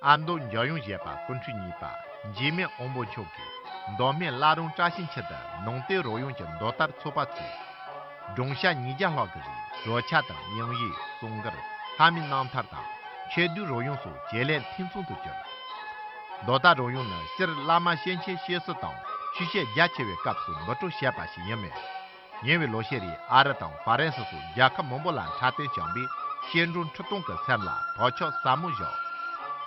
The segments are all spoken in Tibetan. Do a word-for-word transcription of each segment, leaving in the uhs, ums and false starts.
ཨ་མདོ་འཇམ་དབྱངས་བཞད་པ་སྐུ་ཕྲེང་གཉིས་པ་འཇིགས་མེད་དབང་པོ་མཆོག་གིས་མདོ་སྨད་བླ་རུང་བཀྲ་ཤིས་འཁྱིལ་དུ་ནང་བསྟན་རོལ་དབྱངས་ཀྱི་མདོ་དར་ཚོགས་པ་བཙུགས། སྦྲང་ཤ་ཉིས་བརྒྱ་ལྷག་གི་རིགས་གྲོས་ཆོད་དང་དབྱངས་ཡིག་གསུང་མགུར་ལྷ་མིའི་རྣམ་ཐར་དང་ཆོས་འདུལ་རོལ་དབྱངས་སོགས་བྱེད་ལས་འཐུས་ཚང་དུ་གྱུར། མདོ་དར་རོལ་དབྱངས་ནི་སྤྱིར་བླ་མ་ཤེར་ཕྱིན་ཞེ་སུ་དང་ཆོས་བཤད་རྒྱ་ཆེ་བའི་སྐབས་སུ་འབུར་དཀྲོལ་བྱས་པ་ཞིག་ཡིན་མོད། ཉེ་བའི་ལོ་ཤས་རིང་ཨ་རི་དང་ཧྥ་རན་སི་སོགས་རྒྱལ་ཁབ་མང་པོ་ལ་འཁྲབ་སྟོན་བྱུང་བས་སྐྱེ་འགྲོ་ཁྲི་སྟོང་གི་སེམས་ལ་དོགས་ཆོག་ཟབ་མོ་བཞག་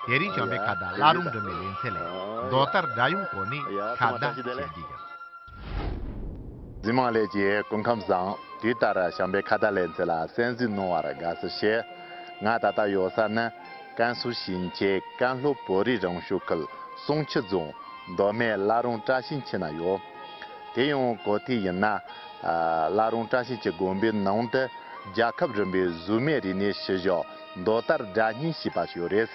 དེ་རིང་བྱམས་པའི་ཁ་བརྡ་བླ་རུང་འགྲིམ་པའི་ལེ་ཚན་ལས་མདོ་དར་སྒྲ་དབྱངས་སྐོར་ནས་ཁ་བརྡ་བྱེད་རྒྱུ་ཡིན། གཟིགས་མང་ལགས་ཀྱིས་སྐུ་ཁམས་བཟང་། དུས་ལྟར་བྱམས་པའི་ཁ་བརྡ་ལེ་ཚན་ལ་གསན་གཟིགས་གནང་བར་དགའ་བསུ་ཞུ། ང་ད་ལྟ་ཡོད་ས་ནི་ཀན་སུའུ་ཞིང་ཆེན་ཀན་ལྷོ་བོད་རིགས་རང་སྐྱོང་ཁུལ་བསང་ཆུ་རྫོང་མདོ་སྨད་བླ་རུང་བཀྲ་ཤིས་འཁྱིལ་ན་ཡོད། དེ་ཡང་གོ་ཐོས་ཡིན་ན། ཨ། བླ་རུང་བཀྲ་ཤིས་འཁྱིལ་དགོན་པའི་ནང་དུ་རྒྱལ་ཁབ་རིམ་པའི་གཟུགས་མེད་རིག་གནས་ཤུལ་བཞག་མདོ་དར་སྒྲ་སྙན་ཞེས་པ་ཞིག་ཡོད་རེད།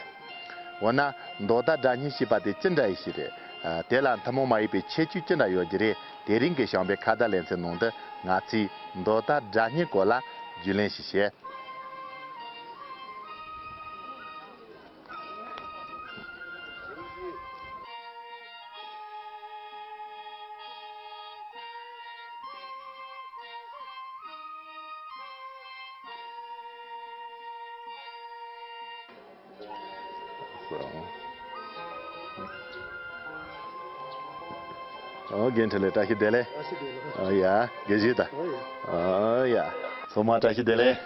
འོ་ན་མདོ་དར་སྒྲ་སྙན་ཞེས་པ་དེ་ཅི་འདྲ་ཡི་ཞིག་རེད། ཨ། དེ་ལ་ཐུན་མོང་མ་ཡིན་པའི་ཁྱད་ཆོས་ཅི་འདྲ་ཡོད་རྒྱུ་རེད། དེ་རིང་གི་བྱམས་པའི་ཁ་བརྡ་ལེ་ཚན་ནང་དུ་ང་ཚོས་མདོ་དར་སྒྲ་སྙན་སྐོར་ལ་རྒྱུས་ལོན་ཞིག་བྱེད། ཨོ། རྒན་འཕྲིན་ལས་བཀྲ་ཤིས་བདེ་ལེགས། བཀྲ་ཤིས་བདེ་ལེགས། ཨོ་ཡ། དགེ་བཤེས་དང་། ཨོ་ཡ། ཨོ་ཡ། ཚང་མ་བཀྲ་ཤིས་བདེ་ལེགས།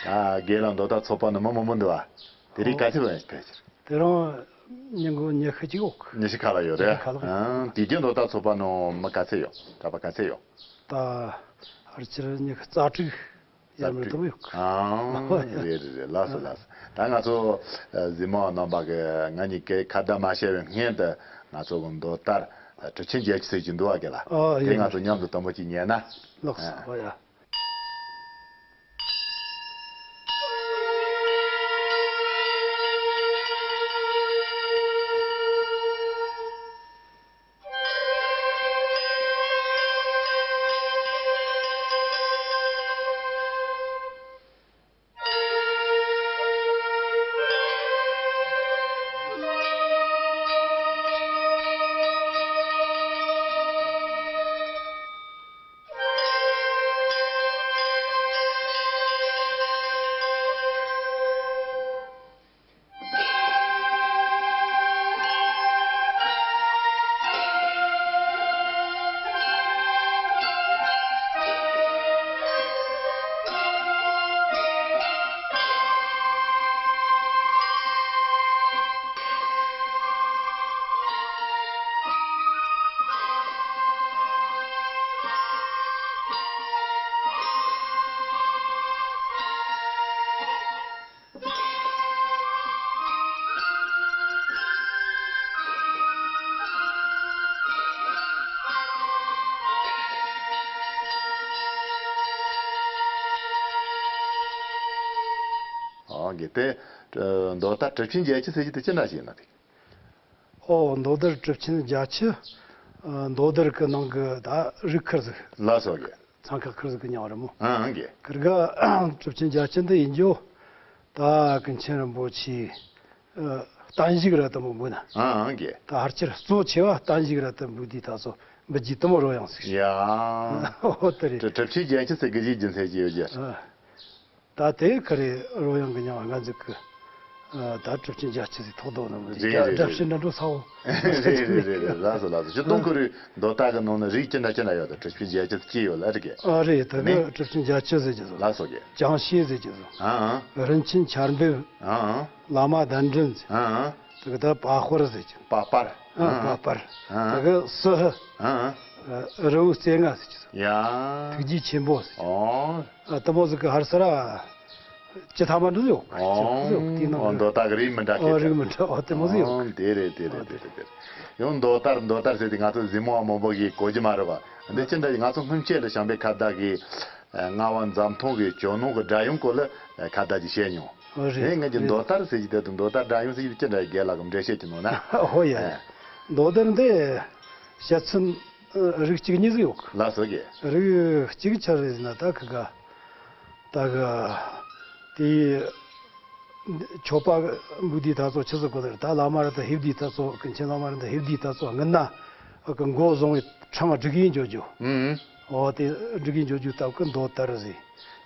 ཨ། ད་རྒན་ལགས་མདོ་དར་ཚོགས་པ་ནང་མི་མང་པོ་འདུག་ཨ། དེ་རིང་ག་ཚོད་ཡོད་ཕལ་ཆེར། དེ་རིང་མི་མགོ་ཉི་ཤུ་གཅིག་ཡོད། ཉི་ཤུ་ཁ་ལ་ཡོད་རེད། ཉི་ཤུ་ཁ་ལ། ཨང་། དུས་རྒྱུན་མདོ་དར་ཚོགས་པ་ནང་མི་ག་ཚོད་ཡོད། གྲྭ་པ་ག་ཚོད་ཡོད། ད་ཕལ་ཆེར་ཉི་ཤུ་རྩ་དྲུག་ཡར་མར་འདུག་ཡོད། ཨང་། རེད་རེད་རེད། ལགས་སོ་ལགས་སོ། ད་ང་ཚོ་གཟིགས་མོ་རྣམ་པ་གིས་ང་གཉིས་ཀྱིས་ཁ་བརྡ་མ་བྱས་པའི་སྔོན་དུ་ང་ཚོ་གི་མདོ་དར་གྲུབ་ཆེན་རྒྱལ་ཁྱེད་ཟེར་གྱི་འདུག་བ་གི་ལ། ཨ། དེ་ཡིན། ང་ཚོ་མཉམ་དུ་དུམ་བུ་གཅིག་ཉན་ན། ལགས་སོ། ཨ། ཨོ་ཡ། ཨོ་གི་དེ། མདོ་དར་གྲུབ་ཆེན་རྒྱལ་ཁྱེད་ཟེར་གྱི་དེ་ཅི་འདྲ་ཞིག་ཡིན་ན་དེ། ཨོ། མདོ་དར་གྲུབ་ཆེན་རྒྱལ་ཁྱེད། ཨ། མདོ་དར་གི་ནང་གི་ད་རིགས་ཁུར་ཟིག་ལགས་སོ་གི། ཚང་ཁ་ཁུར་ཟིག་གི་མྱིང་རེད་མོ། ཨང་གི། ཁིར་ག་གྲུབ་ཆེན་རྒྱལ་ཁྱེད་འདི་ཡིན་རྒྱུ། ད་ཀུན་མཁྱེན་རིན་པོ་ཆེ། ཨ། བརྟན་བཞུགས་ར་དུ་མོ་འབུལ་ན། ཨང་གི། ད་ཕལ་ཆེར་གཙོ་ཆེ་བ་བརྟན་བཞུགས་ར་དུ་འབུལ་དུས་ད་ཚོ་འབུལ་རྒྱུ་དུ་མོ་རོལ་དབྱངས་ཟིག་ཡ། ཨོ་དེ་རེད། གྲུབ་ཆེན་རྒྱལ་ཁྱེད་ཟེར་གི་ཞིག་རྒྱུ་མཚན་ཅི་ཡོད་རྒྱུ། ཨ། ད་དེ་ཁ་རེ་རོལ་དབྱངས་ཀྱི་མྱིང་ང་ཚོ་གི། ཨ། ད་གྲུབ་ཆེན་རྒྱལ་ཁྱེད་ཟེར་ཐོགས་འདུག་ནམ་རེད། རེད་རེད་སྒྲ་བཤད་འདྲ་འགྲོ་ས་འོ། རེད་རེད་རེད་རེད། ལགས་སོ་ལགས་སོ། སྤྱིར་བཏང་ཁོ་རེ་མདོ་དར་གི་ནང་ན་རིགས་ཅི་འདྲ་ཅི་འདྲ་ཡོད་དང་གྲུབ་ཆེན་རྒྱལ་ཁྱེད་ཅི་ཡོད་ལ་རིགས་གི། ཨ་རེད། ད་ནི་གི་གྲུབ་ཆེན་རྒྱལ་ཁྱེད་ཟེར་གྱི་སོ། ལགས་སོ་གི། ཅང་ཤེས་ཟེར་གྱི་སོ། ཨ་ཨ། རིན་ཆེན་ཆར་འབེབས། ཨ་ཨ། བླ་མ་གདན་འདྲེན་ཟེར། ཨ་ཨ། དེ་གི་ད་པ་དཔར་ཟེར་གྱི། པ་དཔར། ཨ། ཨ་ཨ། པ་དཔར། ཨ་ཨ། དེ་གི་སི་ཧི། ཨ་ཨ། རི་བོ་རྩེ་ལྔ་ཟེར་གྱི་སོ། ཡ། ཐུགས་རྗེ་ཆེན་པོ་ཟེར་གྱི། ཨོ། ཨ། དེ་མོ་ཟིག་གི་ཧར་སར་ཅི་ཐ་མ་འདི་ཡོད། ཨོ། ཅི་ཟིག་དེའི་ནང་། ཨོ། གི་མདོ་དར་གི་རིགས་མི་འདྲ་ཁྱེད། ཨོ། རིགས་མི་འདྲ། ཨོ། དེ་མོ་ཟིག་ཡོད། ཨོ། དེ་རེད་དེ་རེད་དེ་རེད་དེ་རེད། ཡང་མདོ་དར་མདོ་དར་ཟེར་དེ་ང་ཚོ་གཟིགས་མོ་བ་མང་པོ་གིས་གོ་རྒྱུ་མ་རེད་པ། འདི་ཅི་འདྲ་ཡིན། ང་ཚོ་སྔོན་ཆད་ལ་བྱམས་པའི་ཁ་བརྡ་གི་ཨ། རྔ་བ་འཛམ་ཐང་གི་ཇོ་ནང་གི་སྒྲ་དབྱངས་སྐོར་ལ་ཁ་བརྡ་ཅིག་བྱས་མྱོང་། ཨོ། རེད། ཨེ། ངས་ཀྱི་རེད། མདོ་དར་ཟེར་གྱི་དེ་དང་མདོ་དར་སྒྲ་དབྱངས་ཟེར་གྱི་དེ་ཅི་འདྲ་ཡིན། རྒན་ལགས་ཀྱིས་འགྲེལ་བཤད་ཅིག་གནང་ན། ཨོ་ཡ། ཨེ། མདོ་དར་འདི་བཤད་ཚུལ་རིགས་གཅིག་གཉིས་ཟིག་ཡོད་གི། ལགས་སོ་གི། རིགས་གཅིག་ཆ་རེ་ཟེར་ན་ད་གི་ག་ད་གི་དེའི་ མཆོད་པ་འབུལ་དུས་ད་ཚོ་ཆི་ཟིག་གོ་ཟེར། ད་བླ་མ་ར་ད་ཕེབས་དུས་ད་ཚོ་ཀུན་མཁྱེན་བླ་མ་ར་ད་ཕེབས་དུས་ད་ཚོ་སྔུན་ན་ཨ་གི་མགོ་བཟུང་བའི་འཕྲང་སྒྲིག་ཡིན་འཇོག་རྒྱུ། ཨུམ། འོ་དེ་སྒྲིག་ཡིན་འཇོག་རྒྱུ་སྟབས་ཀི་མདོ་དར་ཟེར།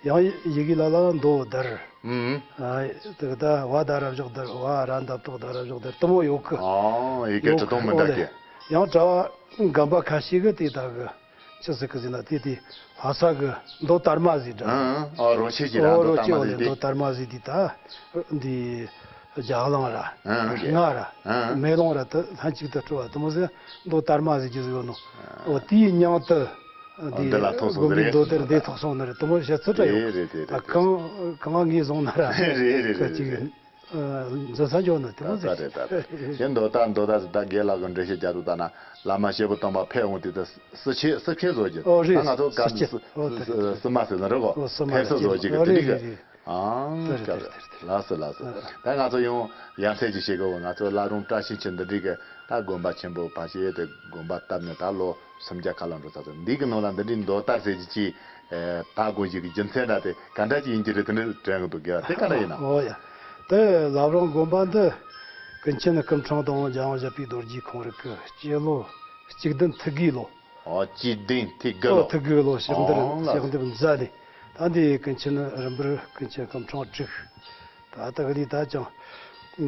ཡང་ཡི་གེ་ལ་ལ་མདོ་དར། ཨུམ། ཨ་དེ་ད་བ་ད་ར་བཞག་དར། བ་ར་འདབ་ཏོག་ད་ར་བཞག་དར་དུ་མོ་ཡོད་གི། ཨ་ཡི་གེ་ཡོད་ཁྲི་སྟོང་མི་འདྲ་གི། ཡང་གྲྭ་བ་རྒན་པ་ཁ་ཤས་གི་དེ་ད་གི་ཆི་ཟིག་གི་ཟེར་ན་དེ་དེ་ལྷ་ས་གི་མདོ་དར་མ་ཟེར་འདྲ། ཨ་ཨ་རོ་ཆེ་གི་ར་ཨོ་མདོ་རོ་དར་ཆེ་མ་ཨོ་ཟེར་ལེ་དེ། མདོ་དར་མ་ཟེར་དེ་ད་འདི་རྒྱ་གླིང་ར། ཨ་ཨ་ང་ར། ཨ་ཨ་མེ་ལོང་ར་དུ་ལྷན་ཅིག་ཏུ་སྤྲོ་བ་དུ་མོ་ཟེར་མདོ་དར་མ་ཟེར་གྱི་ཟེར་ནོ། ཨོ་དེའི་མྱིང་དུ་འདི་འདི་ལ་ཐོགས་སོང་ཟེར་རེད། དགོན་པའི་མདོ་དེར་འདི་ཐོགས་སོང་ནི་རེད། དུ་མོ་བཤད་ཚུལ་འདྲ་ཡོད། རེད་རེད་རེད་ད་རེད། གང་གང་ངས་བཟུང་ན་ར། རེད་རེད་རེད་ཅིག་རེད། འཛིན་ས་འཇོག་ནི་དེ་མོ་ད་ཟེར། རེད་ད་རེད། ཡིན་མདོ་ད་མདོ་ད་ད་རྒན་ལགས་ཀྱི་འགྲེལ་བཤད་རྒྱག་དུས་ད་ན་བླ་མ་སྐྱེས་བུ་དམ་པ་ཕེབས་འོང་དུས་ད་སི་ཆེ་སི་ཁེ་བཟོ་རྒྱུ། ཨོ་རེད། ད་ང་ཚོ་སི་སྐབས་ཆེ་སི་ཨོ་དེ་རེད། སི་སི་མ་ཟེར་ན་རེད་གོ། ཨོ་སི་མ་ཕེབས་སི་བཟོ་རྒྱུ་ཨོ་གི་རེད་དེ་འདྲ་གི། རེད་རེད། ཨང་དེ་རེད་དེ་རེད། ལགས་སོ་ལགས་སོ། ད་ང་ཚོ་ཡང་ཡ་མཚན་ཅིག་བྱེད་དགོས། ང་ཚོ་བླ་རུང་བཀྲ་ཤིས་འཁྱིལ་འདི་འདྲའི་གི་ད་དགོན་པ་ཆེན་པོ་ཕལ་ཆེར་དེ་དགོན་པ་བཏབ་ནས་ད་ལོ་སུམ་བརྒྱ་ཁ་ལ་འགྲོ་ཚར་ཚར། འདི་གི་ནང་ལ་འདི་འདྲའི་མདོ་དར་ཟེར་གྱི་ཅིག་ད་དགོས་ཀྱི་རྒྱུ་མཚན་འདྲ་དེ་ག་འདྲ་ཅིག་ཡིན་གྱི་རེད། དེ་འདྲ་དྲན་གི་འདུག་གི། དེ་ག་འདྲ་ཡིན་ནམ། ཨོ་ཡ། དེ་བླ་རུང་དགོན་པ་འདི་ཀུན་མཁྱེན་སྐུ་ཕྲེང་དང་རྒྱལ་དབང་བཞད་པའི་རྡོ་རྗེ་ཁོང་རང་གི་སྐྱེས་ལོ་གཅིག་བདུན་ཐིག་དགུའི་ལོ། ཨོ་གཅིག་བདུན་ཐིག་དགུ་ལོ། ཨོ་ཐིག་དགུའི་ལོ་ཕྱག་འདེབས། ཨོ་ལགས། ཕྱག་འདེབས་མཛད་ནས་ད་འདི་ཀུན་མཁྱེན་རིམ་པར་ཀུན་མཁྱེན་སྐུ་ཕྲེང་དྲུག་ད་ལྟ་གི་ལས་ད་ཅང་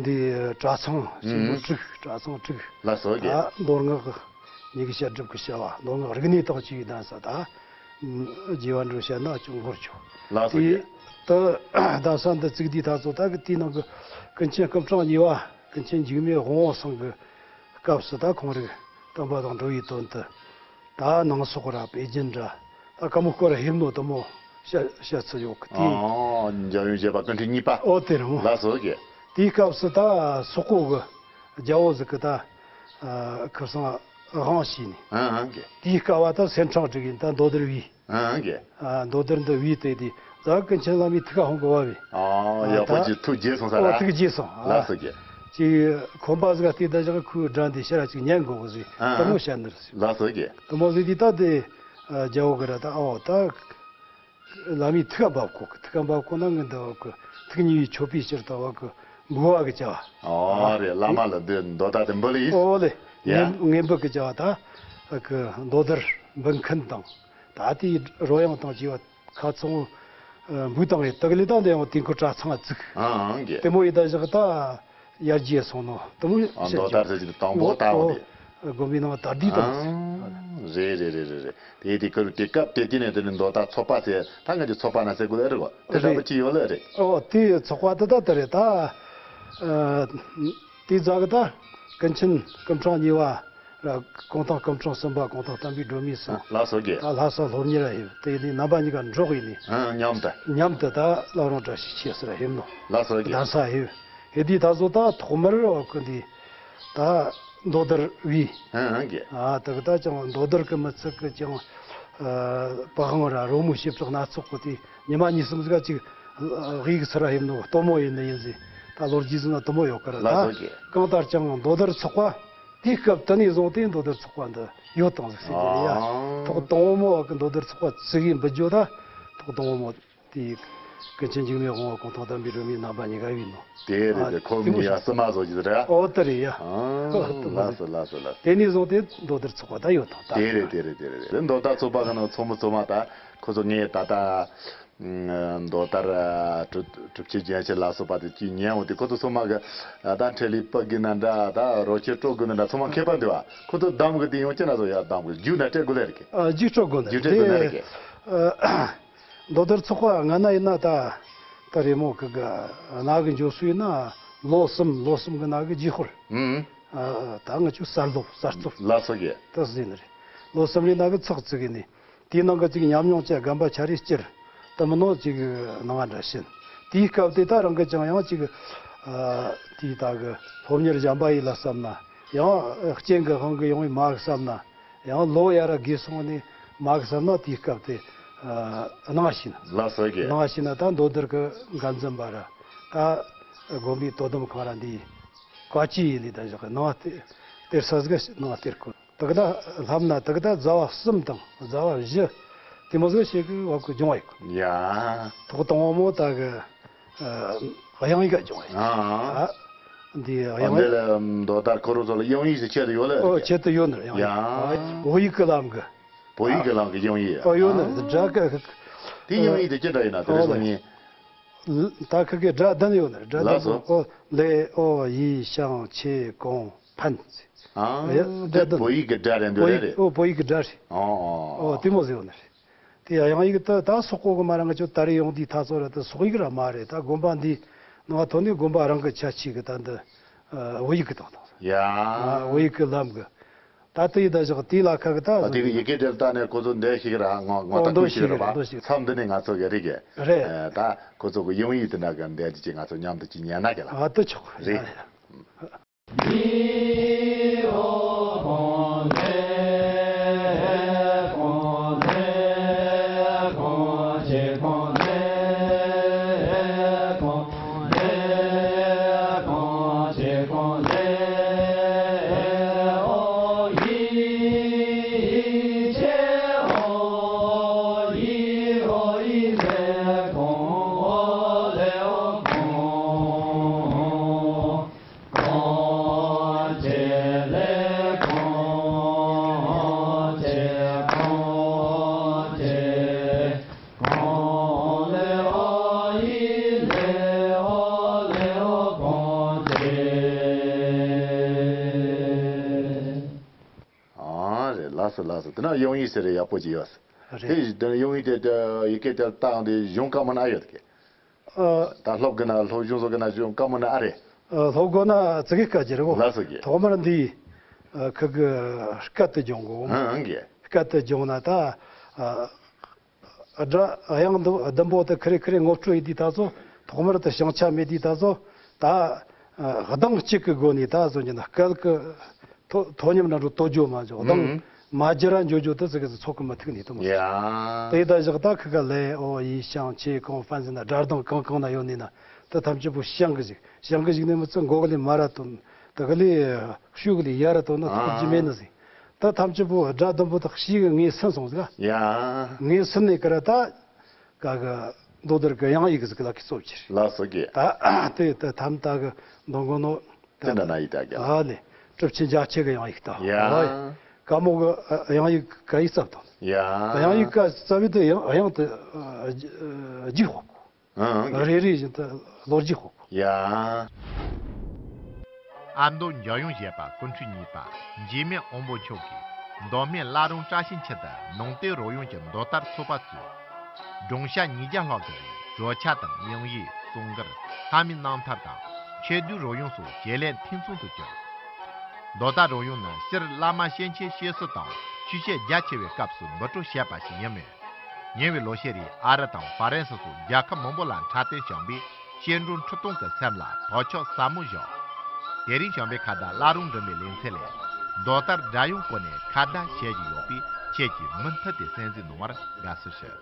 འདི་གྲྭ་ཚང་ཆེན་པོ་ཨུམ་དྲུག་གྲྭ་ཚང་དྲུག་ལ་སོགས་ཀྱི། ད་མདོ་སྔགས་ཉི་ཤུ་བཤད་སྒྲུབ་ཀྱི་བྱ་བ། མདོ་སྔགས་རིག་གནས་དང་བཅས་པའི་གདན་ས་ད་རྒྱས་པ་འགྲོ་བཤད་ན་ཅུང་འགོར་ཆོག་ལ་སོགས་ཀྱི། དེ་ད་གདན་ས་འདི་བཙུགས་དུས་ད་ཚོ་ད་གི་དེའི་ནང་གི་ཀུན་མཁྱེན་སྐུ་ཕྲེང་གཉིས་པ་ཀུན་མཁྱེན་འཇིགས་མེད་དབང་པོ་ཚང་གི་སྐབས་སུ་ད་ཁོང་རང་བསྟན་པ་དང་འགྲོ་བའི་དོན་དུ། ད་ནང་སོག་ར་པེ་ཅིན་ར་ད་ཀ་མོ་སྐོར་ར་ཧེབ་ནོ་དུ་མོ་བཤད་བཤད་ཚུལ་ཡོད་གི། དེ་ཨ་འཇམ་དབྱངས་བཞད་པ་སྐུ་ཕྲེང་གཉིས་པ། ཨོ་དེ་རུ་མོ་ལ་སོགས་ཀྱི། དེའི་སྐབས་སུ་ད་སོག་པོ་གི་རྒྱལ་པོ་ཟིག་གི་ད་ཁུ་སང་དབང་བྱས་ནས། ཨ་ཨ་གི། དེའི་སྐབས་བ་ད་སེམས་ཁྲང་དྲུག་ཡིན། ད་མདོ་དར་བའི་ཨ་གི། ཨ་མདོ་དར་འདི་བའི་དེ་དེ་ཛ་ཀུན་མཁྱེན་བླ་མའི་ཐུགས་ཁ་ཧོང་གི་བ་བས། ཨ་ཡག་པོ་ཨ་ཅིག་ཐུགས་དགྱེས་སོང་ས་ཨོ་ར། ཐུགས་དགྱེས་སོང་ཨ། ལ་སོགས་ཀྱི། ཅིག་ཁོམ་པ་ཟིག་ག་བལྟས་ད་བཞག་ཁོའི་དགྲ་འདི་ཕྱིར་ར་ཅིག་ཉན་དགོ་གི་ཟིག་ཨ་དུ་མོ་བཤད་ནི་རེད་ཟིག་ལ་སོགས་ཀྱི། དུ་མོ་ཟིག་དེ་ད་དེ་ཨ་རྒྱལ་པོ་གི་ར་ད་ཨོ་ད་བླ་མའི་ཐུགས་ཁ་འབབ་གོ་གི། ཐུགས་ཁ་འབབ་གོ་ན་ངི་འདི་བ་གི་ཐུགས་ཉིད་མཆོད་པའི་ཕྱིར་དུ་བ་གི་འབུལ་བ་གི་བྱ་བ། ཨོ་རེད། བླ་མ་ལ་འདི་མདོ་ད་དེ་འབུལ་ཡིན། ཨོ་ལེ། ཡ། ངན་ངན་འབུལ་གི་བྱ་བ་ད་གི་མདོ་དར་འབུལ་མཁན་དང་། ད་དེའི་རོལ་དབྱངས་དང་བཅས་པ་ཁ་ཚང་འབུལ་བཏང་ངས་དག་ལས་ད་འདི་ཡང་དེང་ཁོ་གྲྭ་ཚང་བཙུགས། ཨང་གི། དེ་མོ་ཡི་ད་བཞག་ད་ཡར་རྒྱས་སོང་ནོ་དུ་མོ་ཨ་བཤད་མདོ་རྒྱུ་དར་ཟེར་གྱི་དང་པོ་ད་འོ་དེ། དགོན་པའི་ནང་དར་དུས་དང་ཨང་། རེད་རེད་རེད་རེད་རེད། དེ་དེ་ཁོ་དེ་སྐབས་དེ་དུས་ནས་དེ་ནས་མདོ་དར་ཚོགས་པ་ཟེར་ད་ང་ཚོ་ཚོགས་པ་ན་ཟེར་དགོས་ལེ་རེད་གོ། དེ་འདྲ་པོ་ཅི་ཡོད་ལེ་རེད། ཨོ་དེ་ཚོགས་པ་དེ་ད་དེ་རེད་ད། ཨ་དེ་ཛ་གི་ད་ཀུན་མཁྱེན་སྐུ་ཕྲེང་གཉིས་པ། ར་གུང་ཐང་སྐུ་ཕྲེང་གསུམ་པ་གུང་ཐང་བསྟན་པའི་སྒྲོན་མེ་སོང་། ལགས་སོ་རྒན། ད་ལྷ་ས་སློབ་གཉེར་ར་ཡོད། དེ་ནས་རྣམ་པ་གཉིས་ཀ་འགྲོགས་ཡིན་ནས། ཨང་མཉམ་དུ། མཉམ་དུ་ད་བླ་རུང་བཀྲ་ཤིས་འཁྱིལ་ས་ར་ཧེབ་ནོ། ལགས་སོ་རྒན། གདན་ས་ཧེབ། ཧེ་དུས་ད་གཟོད་ད་ཐོག་མར་བ་ཀུན་འདི་ད་མདོ་དར་བའི། ཨང་ཨང་རྒན། ཨ་ད་གི་ད་ཅང་མདོ་དར་གི་མི་ཚིག་གི་ཅང་ཨ་པ་ཧང་ར་རོལ་མོ་ཞིབ་ཚགས་སྣ་ཚོགས་གི་དེ་ཉི་མ་གཉིས་གསུམ་ཟིག་ཅིག་ཨ་དབུས་གི་ཚུར་ར་ཧེབ་ནོ་སྟོན་མོ་ཡིན་ནི་ཡིན་ཟིག་ད་ལོ་རྒྱུས་ཟིག་ན་དུ་མོ་ཡོད་ཀི་ར། ལགས་སོ་ད་རྒན། གང་ལྟར་ཀྱང་མདོ་དར་ཚོགས་པ། དེའི་སྐབས་དེ་ནས་བཟུང་སྟེ་མདོ་དར་ཚོགས་པ་འདི་ཡོད་དང་ཟིག་ཟེར་གྱི་རེད་ཡ། ཨང་། ཐོག་དང་པོ་མོ་བ་གི་མདོ་དར་ཚོགས་པ་བཙུགས་ཡིན་འབུལ་རྒྱུ་ད། ཐོག་དང་པོ་མོ་དེ་ཀུན་མཁྱེན་འཇིགས་མེད་དབང་པོ་གུང་ཐང་བསྟན་པའི་སྒྲོན་མེ་རྣམ་པ་གཉིས་ཀ་ཡིན་ནོ། དེ་རེད་ཨ་དེ་ཁོ་དེ་མོ་མོ་ཡ་བསུ་མ་བཟོ་རྒྱུ་རེད། ཨོ་དེ་རེད་ཡ། ཨང་། ལགས་སོ་ལགས་སོ་ལགས་སོ། དེ་ནས་བཟུང་སྟེ་མདོ་དར་ཚོགས་པ་ད་ཡོད་དང་ད། དེ་རེད་དེ་རེད་དེ་རེད་དེ་མདོ་དར་ཚོགས་པ་གི་ནང་ཚོགས་མི་ཚོགས་མ་ད་ཁོ་ཚོ་ངས་ད་ལྟ། མདོ་དར་གྲུབ་གྲུབ་ཆེན་རྒྱན་ཆེན་ལ་སོགས་པ་དེ་ཅིག་ཉན་འོང་དུས་ཁོ་ཚོ་ཚང་མ་གི་ད་འཕྲལ་ལས་སྤུ་གི་ན་འདྲ་ད་རོ་ཁྱེར་དཀྲོག་དགོས་ན་འདྲ་ཚང་མ་མཁས་པ་འདུག་ཨ། ཁོ་ཚོ་གདམ་གི་དེ་ཡོང་ཅི་ན་ཚོ་ཡ་གདམ་གི་རྒྱུགས་ན་སྤྲད་དགོས་ལེ་རེད་གི། ཨ་རྒྱུགས་སྤྲོད་དགོས་ན་རྒྱུགས་སྤྲད་དགོས་ན་རེད་གི། ཨ་མདོ་དར་ཚོགས་པ་ང་ན་ཡིན་ན་ད་ད་རེ་མོ་གི་གི་ན་གི་འཇོ་སུ་ཡིན་ན་ལོ་གསུམ་ལོ་གསུམ་གི་ན་གི་རྗེས་ཧོར། ཨུམ། ཨ་ད་ང་ཆུ་གསར་ལོ་གསར་རྩོད་ལ་སོགས་ཀྱི་ད་ཟིན་རེད། ལོ་གསུམ་རེ་ན་གི་ཚགས་བཙུགས་གི་ནི། དེའི་ནང་གི་ཅིག་ཉམས་མྱོང་ཅན་རྒན་པ་ཆ་རེ་སྐྱེར་དུ་མི་ནོ་ཅིག་ནང་ང་འདྲ་ཕྱིན། དེའི་སྐབས་དེ་ད་རང་གི་ཅང་ཡང་ཅིག་ཨ་དེའི་ད་གི་སློབ་གཉེར་གཞན་པ་ཡིན་ལ་བསམ་ན་ཡང་རྐྱེན་གི་དབང་གི་ཡོང་བའི་མ་གི་བསམ་ན་ཡང་ལོ་ཡ་ར་རྒས་སོང་ནས་མ་གི་བསམ་ན་དེའི་སྐབས་དེ་ཨ་སྣང་ཕྱིན། ལ་སོགས་ཀྱི་སྣང་ཕྱིན་ན་ད་མདོ་དར་གི་འགན་འཛིན་པ་ར་ད་དགོན་པའི་དོ་དམ་ཁང་ར་འདི་བཀའ་སྤྱི་ཡིན་ལི་ད་བཞག་གི་སྣང་སྟེར་ས་ཟིག་སྣང་སྟེར་དགོས། དག་ད་ལྷབ་ན་དག་ད་ཟླ་བ་གསུམ་དང་ཟླ་བ་བཞི་དེ་མོ་ཟིག་ཞིག་གི་བབ་གི་སྦྱོང་བ་ཡོད་གི། ཡ། ཐོག་དང་པོ་མོ་ད་གི་ཨ་ དབྱངས་ཡིག་སྦྱོང་ཡ། ཨ། འདི་ཨ་དབྱངས་འདི་ཡིག་ལ་མདོ་དར་འཁོར་ལོ་སོགས་ལ་དབྱངས་ཡིག་ཟེར་ཆེད་དུ་ཡོད་ལ། ཨོ་ཆེད་དུ་ཡོད་ནི་དབྱངས་ཡིག་ཡ། བོད་ཡིག་གི་ལམ་གི། བོད་ཡིག་གི་ལམ་གི་དབྱངས་ཡིག་ཨོ་ཡོད་ནི་སྒྲ་གི། དེ་དབྱངས་ཡིག་དེ་ཅི་འདྲ་ཡིན་ན་དེ་རེ་ཨོ་སོང་ཉིན། ད་ཁི་གི་སྒྲ་བདུན་ཡོད་ནི་སྒྲ་ལ་བདུན་སོ། ཨོ་ལེ་ཨོ་ཡི་ཤང་ཆེ་གོང་ཕན། ཨ་ཡ་དེ་སྒྲ་བདུན། བོད་ཡིག་གི་སྒྲ་རེད་འདུག་བོད་རེད་ཡིག་རེད། ཨོ་བོད་ཡིག་གི་སྒྲ་རེད། ཨོ་ཨོ་དེ་མོ་ཟེར་ཡོད་ནི་རེད། དེ་དབྱངས་ཡིག་ད་ད་སོག་པོ་གི་མ་རང་གི་ཆོ་ད་རེ་ཡོང་དུས་ད་ཚོ་ར་ད་སོག་ཡིག་ར་མ་རེད། ད་དགོན་པ་འདི་ནང་ཐོན་ནས་དགོན་པ་རང་གི་ཆ་ཆེ་གི་ད་འདི་བོད་ཡིག་གི་དང་དང་ཡ། བོད་ཡིག་གི་ལམ་གི་ད་དེ་ཡི་ད་བཞག་དེ་ལ་ཁ་གི་ད་ཨ་དེ་གི་ཡི་གེ་དེ་ལ་ལྟ་ནས་ཁོ་ཚོ་འདས་ཤིག་ར་ང་ང་ད་འདོན་ཁུལ་ཤིག་ཤིག་ར་ར་བ་འདོན་ཤིག་མཚམས་འདི་ནས་ང་ཚོ་གི་རིག་གི་རེད། ད་ཁོ་ཚོ་གི་དབྱངས་ཡིག་དེ་འདྲ་གི་འདས་དེ་ཅིག་ང་ཚོ་མཉམ་དུ་ཅིག་ཉན་ན་གི་ལ་ཨ་ད་ཆོག་རེད། རེད། ཨ་རེད། ལགས་སོ་ལགས་སོ། དེ་ན་དབྱངས་ཡིག་ཟེར་རེ་ཡག་པོ་ཅིག་ཡོད། རེད། དེ་དེ་དབྱངས་ཡིག་དེ་དེ་ཡི་གེ་དེ་བཏང་དེ་གཞུང་བཀའ་མོལ་ན་ཨ་ཡོད་གི་ཨ། ད་སློབ་དགོས་ན་སློབ་སྦྱོང་བཟོ་དགོས་ན་གཞུང་བཀའ་མོལ་ན་ཨ་རེད། ཨ། སློབ་དགོས་ན་ཙི་གེ་དཀའ་རྒྱུ་རེད་གོ་ལགས་སོ་གི་ཐོག་མར་འདི་ཨ་ཁི་གི་སྐད་དུ་སྦྱོང་དགོ་ཨང་གི་སྐད་དུ་སྦྱོང་ན་ད་ཨ། སྒྲ་དབྱངས་འདི་བདུན་པོ་དེ་ཁི་རེ་ཁི་རེ་ངོ་སྤྲོད་ཡེ་དུས་ད་ཚོ་ཐོག་མར་དུ་བྱང་ཆ་མེད་དུས་ད་ཚོ་ད་གདངས་གཅིག་གི་སྒོ་ནས་ད་བཟོ་རྒྱུ་ན་སྐད་ཀྱི་ཐོ་ཐོ་མཉམ་ན་འགྲོ་དོ་ཇོ་མ་ཇོ་གདངས་མ་ཇི་ར་འཇོ་ཇོ་དེ་ཟིག་གི་ཚོགས་ཀྱི་མི་ཐུག་ནས་དུ་མ་ཡ། དེ་ད་བཞག་ད་ཁི་ག་ལེ་ཨོ་ཡི་ཤང་ཆེ་གང་ཕན་ཟིན་ན་སྒྲ་གདངས་གང་གང་ན་ཡོད་ནས་ན་དེ་ཐམས་ཅད་པོ་བྱང་གི་ཞིག་བྱང་གི་ཞིག་ནས་མི་ཚོ་མགོ་གི་ལས་མ་ར་དོན་དེ་གི་ལས་ཤུགས་གི་ལས་ཡ་ར་དོན་ན་ཐུག་གི་ཅི་མེད་ནི་ཟིག་ད་ཐམས་ཅད་པོ་སྒྲ་བདུན་པོ་དག་ཤིག་གི་ངས་ཟིན་སོང་ཟིག་ཡ། ངས་ཟིན་ནས་ཀི་ར་ད་ག་གི་མདོ་དར་གི་དབྱངས་ཡིག་ཟིག་ལ་ཁི་གཙོ་ཕྱིར། ལགས་སོ་གི་ད་དེ་ད་ཐམ་ད་གི་མདོ་མགོ་ནོ་ད་དེ་འདྲ་ན་ཡི་ད་གི་ཨ་ལེ་གྲུབ་ཆེན་རྒྱ་ཆེ་གི་དབྱངས་ཡིག་ད་ཡ། ཨ་ཡ་ཀ་མོ་གི་ཨ་དབྱངས་ཡིག་ཀ་ཡི་ཙབ་དང་ཡ། དབྱངས་ཡིག་ཀ་ཙབ་བི་དེ་དབྱངས་དབྱངས་དེ་ཨ་ཨ་ཨ་ལྗིད་ཧོ། ཨང་། རེ་རེ་བཞིན་དུ་ལོ་རྒྱུས་ཤོག་ཡ། ཨ་མདོ་འཇམ་དབྱངས་བཞད་པ་སྐུ་ཕྲེང་གཉིས་པ་འཇིགས་མེད་དབང་པོ་མཆོག་གིས་མདོ་སྨད་བླ་རུང་བཀྲ་ཤིས་འཁྱིལ་དུ་ནང་བསྟན་རོལ་དབྱངས་ཀྱི་མདོ་དར་ཚོགས་པ་བཙུགས། སྦྲང་ཤ་ཉིས་བརྒྱ་ལྷག་ཙམ་གྱིས་རོལ་ཆ་དང་དབྱངས་ཡིག་གསུང་མགུར་ལྷ་མོའི་རྣམ་ཐར་དང་ཆོས་བརྒྱུད་རོལ་དབྱངས་སོགས་བྱེད་ལས་འཐུས་ཚང་དུ་གྱུར། མདོ་དར་རོལ་དབྱངས་ནི་སྤྱིར་བླ་མ་གཤེགས་མཁན་གཤེགས་གསོལ་དང་ཆོས་བཤད་རྒྱ་ཆེ་བའི་སྐབས་སུ་འབུལ་སྤྲོད་བྱེད་པ་ཞིག་ཡིན་མོད། ཉེ་བའི་ལོ་ཤས་རིང་ཨ་རི་དང་ཧྥ་རན་སི་སོགས་རྒྱལ་ཁབ་མང་པོ་ལ་འཁྲབ་སྟོན་བྱུང་བས་སྐྱེ་འགྲོ་ཁྲི་སྟོང་གི་སེམས་ལ་བག་ཆགས་ཟབ་མོ་བཞག་དེ་རིང་བྱམས་པའི་ཁ་བརྡ་བླ་རུང་འགྲིམ་པའི་ལེ་ཚན་ལས་མདོ་དར་སྒྲ་དབྱངས་སྐོར་ནས་ཁ་བརྡ་བྱེད་ཀྱི་ཡོད་པས་ཁྱེད་ཀྱིས་མུ་མཐུད་དེ་གསན་གཟིགས་གནང་བར་དགའ་བསུ་ཞུ།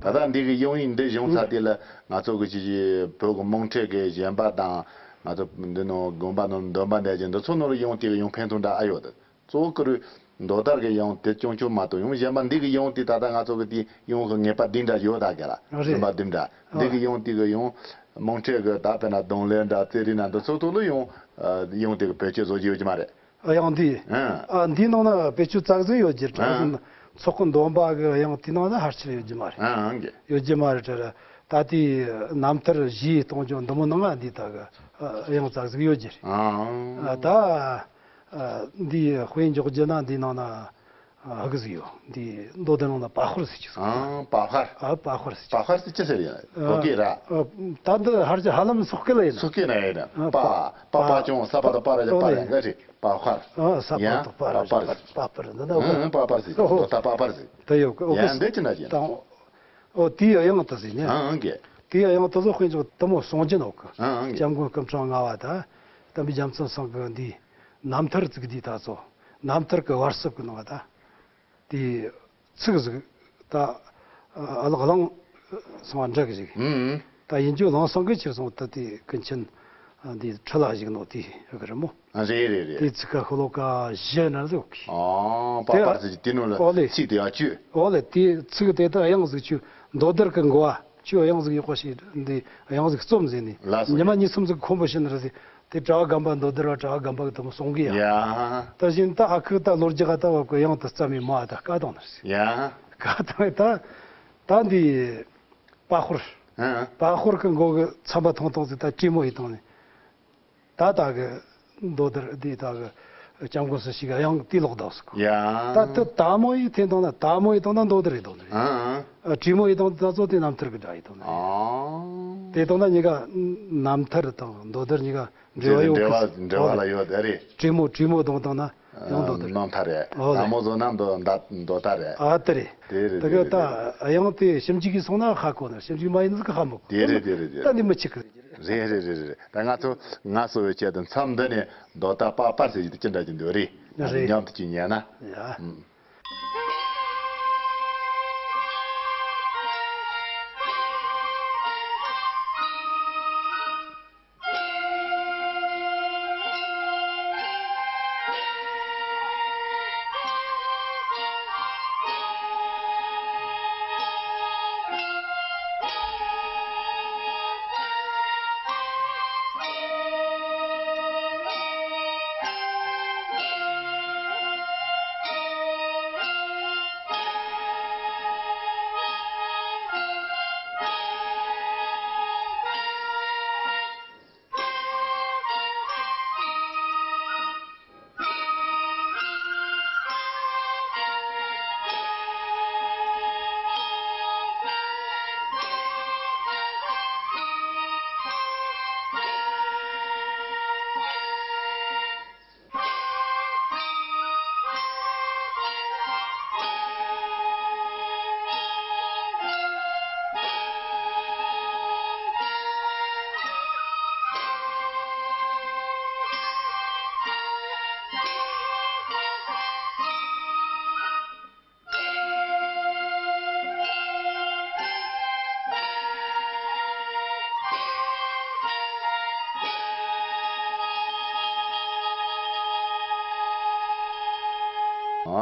ད་ལྟ་འདི་གི་དབྱངས་ཡིག་འདི་བྱུང་ས་དེ་ལ་ང་ཚོ་གི་ཅི་ཅི་བོད་གི་དམངས་ཁྲོད་གི་གཞན་པ་དང་ང་ཚོ་འདི་ནང་དགོན་པ་ནང་འདོན་པ་འདས་ཀྱི་འདི་ཚོ་ནང་ལ་དབྱངས་དེ་གི་དབྱངས་ཕན་ཐོགས་འདྲ་ཨ་ཡོད་དེ། གཙོ་བོ་ཀུ་རུ་མདོ་དར་གི་དབྱངས་དེ་ཅུང་ཅུང་མ་གཏོགས་ཡང་གཞན་པ་འདི་གི་དབྱངས་དེ་ད་ལྟ་ང་ཚོ་གི་དེ་དབྱངས་གི་ངེས་པ་འདི་འདྲ་ཡོད་ད་ག་ལ་རེད། རིམ་པ་འདི་འདྲ་འདི་གི་དབྱངས་དེ་གི་དབྱངས་དམངས་ཁྲོད་གི་ད་དཔེར་ན་གདོང་ལེན་འདྲ་རྩེད་རིགས་ན་འདི་ཚོ་ཐོག་ལ་ཡང་དབྱངས་དེ་གི་བེད་སྤྱོད་བཟོ་རྒྱུ་ཡོད་ཀྱི་མ་རེད། དབྱངས་འདི་ཨ་འདིའི་ནང་ན་བེད་སྤྱོད་ཙག་ཟིག་ཡོད་རྒྱུ་དྲ་ཚོགས་ཀྱི་འདོན་པ་གི་དབྱངས་དེའི་ནང་ན་ཕལ་ཆེར་ཡོད་རྒྱུ་མ་རེད། ཡོད་རྒྱུ་མ་རེད་དྲ་ད་དེའི་རྣམ་ཐར་གཞས་གཏོང་རྒྱུ་འདི་མོ་ནང་ང་འདི་ད་གི་དབྱངས་ཙག་ཟིག་ཡོད་རྒྱུ་རེད། ད། ཨ། འདིའི་དཔེ་འཇོག་རྒྱུ་ན་འདིའི་ནང་ན་ཨ་ཧ་གི་ཟིག་ཡོད། འདི་མདོ་དེ་ནང་ན་པ་ཧོར་ཟེར་གྱི་ཟིག་ཨང་། པ་ཧར། ཨ་པ་ཧོར་ཟེར་གྱི། པ་ཧར་ཟེར་ཅི་ཟེར་ཡིན། ཨ་བོད་སྐད་ར། ཨ་ད་འདི་ཧར་གྱི་ཧ་ལམ་སོག་སྐད་ལ་ཡིན་ན། སོག་སྐད་ན་ཡིན་ན། ཨ་པ་པ་པ་ཅུང་ས་པ་དང་པ་ར་ཡ་པ་ར་ཡ་འགའ་རེད། པ་ཧར། ཨ་ས་པ་ཡ་དང་པ་ར་པ་པར། པ་པར་འདི་ན་ཨ་པ་པར་ཟེར། ཨོ་ད་པ་པར་ཟེར། ད་ཡོད་གི་ཨོ་ཡ་གི་འདི་ཅི་འདྲ་ཡིན། དང་། ཨོ་དེའི་དབྱངས་དེ་ཟིག་ཉན། ཨང་གི། དེའི་དབྱངས་དེ་ཚོ་དཔེ་འཇོག་དེ་མོ་གསུང་རྒྱུ་ནོ་གི། ཨང་གི། སྐྱབས་མགོན་སྐུ་ཕྲེང་ལྔ་པ་དང་། བསྟན་པའི་རྒྱལ་མཚན་ཚང་གི་འདིའི་རྣམ་ཐར་བཙུགས་དུས་ད་ཚོ་རྣམ་ཐར་གི་བར་སྲིབ་གི་ནང་ད་དེའི་ཚིག་ཟིག་ད་ཨ་ལག་བླངས་སོང་བ་འདྲ་གི་ཞིག་ཨང་། ད་ཡིན་རྒྱུ་བླངས་སོང་གི་ཕྱིར་སོང་ད་དེ་ཀུན་མཁྱེན་འདིའི་ཁྲི་ལ་བཞུགས་ནོ་དེ་གི་རེད་མོ། ཨ་རེད་རེད་རེད། དེའི་ཚིག་ཁ་ཤོ་ལོ་ཀ་བཞི་ན་ཟིག་ཡོད་གི། ཨ་པ་པར་ཟེར་གྱི་དེ་ནང་ལ་ཨོ་ལེ། ཚིག་དེ་ཡང་བཅུ། ཨོ་ལེ་དེའི་ཚིག་དེ་ད་དབྱངས་ཟིག་བཅུ་མདོ་དར་གི་འགོ་བ། ཁྱོད་གཡང་ཟིག་ཡག་པོ་ཞིག་འདི་གཡང་ཟིག་རྩོམ་ཟེར་ནས། ལགས་སོ། ཉི་མ་གཉིས་གསུམ་ཟིག་ཁོམ་པོ་བྱིན་ར་ཟེར། དེ་གྲྭ་བ་རྒན་པ་མདོ་དར་བ་གྲྭ་བ་རྒན་པ་གི་དེ་མོ་གསུང་གི་ཡ། ཡ། ད་བཞིན་ད་ཨ་ཁུ་ད་ལོ་རྒྱུས་ད་བབ་གི་གཡང་དེ་རྩོམ་མི་མ་ད་བཀའ་བཏང་ནི་རེད། ཡ། བཀའ་བཏང་ད། ད་འདི་པ་ཧོར། ཨ། པ་ཧོར་གི་མགོ་གི་ཚན་པ་ཐུང་ཐུང་ཟིག་ད་དྲེད་མོ་ཡིས་བཏང་ནས། ད་ད་གི་མདོ་དར་འདི་ད་གི་སྐྱབས་མགོན་སུ་ཞིག་གཡང་དེ་ལོག་ད་སུ་གོ། ཡ། ད་དེ་དར་མོ་ཡིས་འཐེན་བཏང་ན། དར་མོ་ཡིས་བཏང་ན་མདོ་དར་ཡིས་བཏང་ནི་རེད། ཨ། ཨ། དྲེད་མོ་ཡིས་བཏང་ད་ཚོ་དེ་རྣམ་ཐར་གི་སྒྲ་ཡིས་བཏང་ནི་རེད། ཨ། དེ་བཏང་ན་གཉིས་ཀ་རྣམ་ཐར་དང་མདོ་དར་གཉིས་ཀ་འབྲེལ་བ་ཡོད་གི། འབྲེལ་བ་ལ་ཡོད་དེ་རེད། དྲེད་མོ་དྲེད་མོ་བཏང་བཏང་ན་ཡང་མདོ་དར་རེད། རྣམ་ཐར་རེད། ཨོ་ལེ། དར་མོ་བཟོ་ན་མདོ་མདའ་མདོ་དར་རེད། ཨ་དེ་རེད། དེ་རེད། དེ་གི་ད་དེ་རེད། གཡང་དེ་ཞིབ་འཇུག་གིས་སོང་ན་ཧ་གོ་ནི། ཞིབ་འཇུག་མ་ཡིན་ཟིག་ཧ་མི་གོ། དེ་རེད་དེ་རེད་དེ་རེད། ད་འདི་མི་ཆིག་གི། རེད་རེད་རེད་རེད། ད་ང་ཚོ་ང་ཚོ་བའི་ཆེད་དུ་མཚམས་འདི་ནས་མདོ་དར་པ་པར་ཟེར་གྱི་འདུག་ཅི་འདྲ་གྱི་འདུག་རེད། རེད། མཉམ་དུ་ཅིག་ཉན་ན། ཡ། ཨུམ།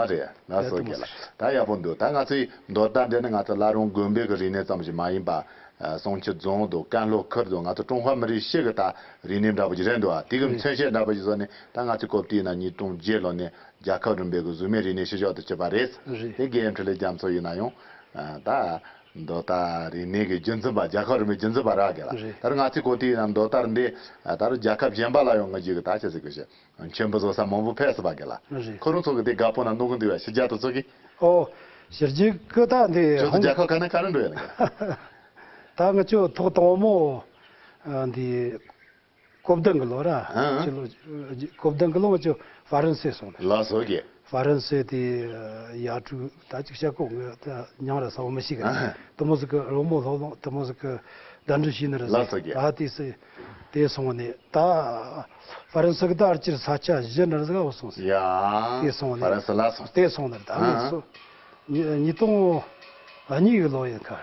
ཨ་རེད། ལགས་སོ་རྒན་ལགས། ད་ཡག་པོ་འདུག་ད་ང་ཚོའི་མདོ་དར་འདི་ནི་ང་ཚོ་བླ་རུང་དགོན་པའི་གི་རིག་གནས་ཙམ་ཞིག་མ་ཡིན་པ། ཨ། གཙང་ཆུ་རྫོང་དང་ཀན་ལྷོ་ཁུལ་དང་ང་ཚོ་ཀྲུང་ཧྭ་མི་རིགས་སྤྱི་གི་ད་རིག་གནས་འདྲ་པོ་ཅིག་རེད་འདུག་ཨ། དེ་གི་མཚོན་བྱེད་འདྲ་པོ་ཅིག་བཟོས་ནས། ད་ང་ཚོའི་གོ་བསྡུར་ན་ཉིས་སྟོང་བརྒྱད་ལོ་ནས་རྒྱལ་ཁབ་རིམ་པའི་གི་གཟུགས་མེད་རིག་གནས་ཤུལ་བཞག་ཏུ་ཆུད་པ་རེད། རེད། དེ་རྒན་འཕྲིན་ལས་རྒྱ་མཚོ་ཡིན་ན་ཡང་། ཨ། ད་མདོ་དར་རིག་གནས་ཀྱི་རྒྱུན་འཛིན་པ། རྒྱལ་ཁབ་རིམ་པའི་རྒྱུན་འཛིན་པ་རག་གི་ལ། རེད། ད་རུང་ང་ཚོའི་གོ་བསྡུར་ན་མདོ་དར་འདི་ད་རུང་རྒྱལ་ཁབ་གཞན་པ་ལ་ཡང་ང་རྒྱུད་ཀྱི་ད་ཆ་ཟིག་གི་ཞེས། མཆོད་འབུལ་བཟོ་ས་མང་པོ་ཕེབས་སོང་བ་གི་ལ། རེད། ཁོ་རང་ཚོ་གི་དེ་དགའ་པོ་ན་གནོད་གི་འདུག་བས། ཕྱི་རྒྱལ་དུ་ཚོ་གི། ཨོ། ཕྱི་རྒྱལ་གི་ད་འདི་ཁྱོད་ཚོ་ཧོང་རྒྱལ་ཁབ་ག་ནས་ག་རེ་འགྲོ་ཡ་ན་གི། ད་ང་ཚོ་ཐོག་དང་པོ་འདི་གོ་བདུན་གི་ལོ་ར། ཨང་། ཕྱི་ལོ་གོ་བདུན་གི་ལོ་ང་ཚོ་ཧྥ་རན་སི་སོང་ནས། ལགས་སོ་གི། ཧྥ་རན་སི་དེ་ཡར་ཀྲུའུ་ད་ཅིག་བཤད་གོ་ངས་ད་མྱང་ར་ས་བོ་མི་ཤེས་གི། ཨ། དེ་མོ་ཟིག་གི་རོལ་མོ་སློབ་སློབ་དེ་མོ་ཟིག་གི་གདན་འདྲེན་བྱས་ནི་རེད། ལགས་སོ་གི། ད་དེ་སི་དེ་སོང་ནས་ད་ཧྥ་རན་སི་གི་ད་ཨར་ཅིར་ས་ཆ་བཞི་འདྲ་ཟིག་ག་བ་སོང་སི། ཡ། དེ་སོང་ནས་ཧྥ་རན་སི་ལ་སོང་། དེ་སོང་ནི་རེད། ད་ཨ། ངས་སོ་ཉིས་ཉིས་སྟོང་གཉིས་གི་ལོ་ཡིན་ཁ།